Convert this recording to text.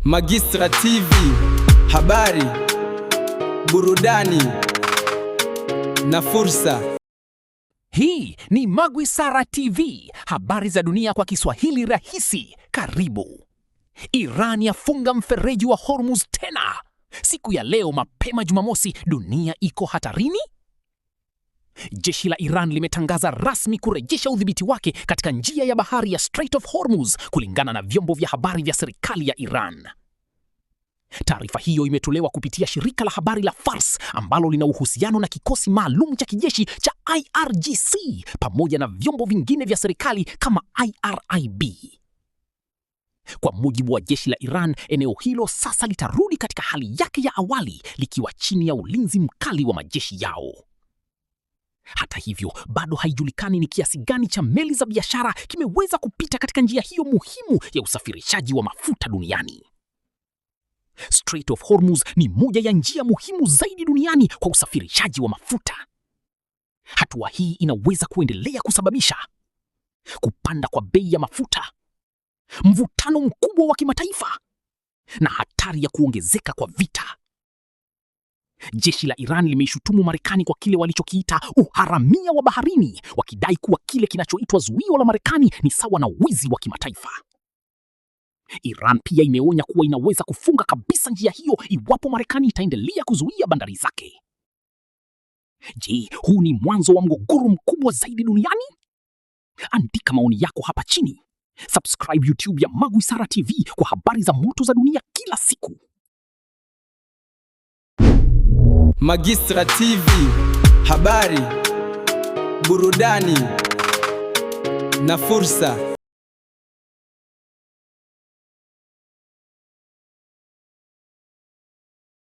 Magistra TV, habari, burudani na fursa. Hii ni Magwisara TV, habari za dunia kwa Kiswahili rahisi. Karibu. Iran yafunga mfereji wa Hormuz tena. Siku ya leo mapema Jumamosi, dunia iko hatarini? Jeshi la Iran limetangaza rasmi kurejesha udhibiti wake katika njia ya bahari ya Strait of Hormuz, kulingana na vyombo vya habari vya serikali ya Iran. Taarifa hiyo imetolewa kupitia shirika la habari la Fars ambalo lina uhusiano na kikosi maalum cha kijeshi cha IRGC pamoja na vyombo vingine vya serikali kama IRIB. Kwa mujibu wa jeshi la Iran, eneo hilo sasa litarudi katika hali yake ya awali likiwa chini ya ulinzi mkali wa majeshi yao. Hata hivyo, bado haijulikani ni kiasi gani cha meli za biashara kimeweza kupita katika njia hiyo muhimu ya usafirishaji wa mafuta duniani. Strait of Hormuz ni moja ya njia muhimu zaidi duniani kwa usafirishaji wa mafuta. Hatua hii inaweza kuendelea kusababisha kupanda kwa bei ya mafuta, mvutano mkubwa wa kimataifa na hatari ya kuongezeka kwa vita. Jeshi la Iran limeishutumu Marekani kwa kile walichokiita uharamia wa baharini, wakidai kuwa kile kinachoitwa zuio la Marekani ni sawa na wizi wa kimataifa. Iran pia imeonya kuwa inaweza kufunga kabisa njia hiyo iwapo Marekani itaendelea kuzuia bandari zake. Je, huu ni mwanzo wa mgogoro mkubwa zaidi duniani? Andika maoni yako hapa chini. Subscribe YouTube ya Magwisara TV kwa habari za moto za dunia kila siku. Magistra TV, habari, burudani na fursa.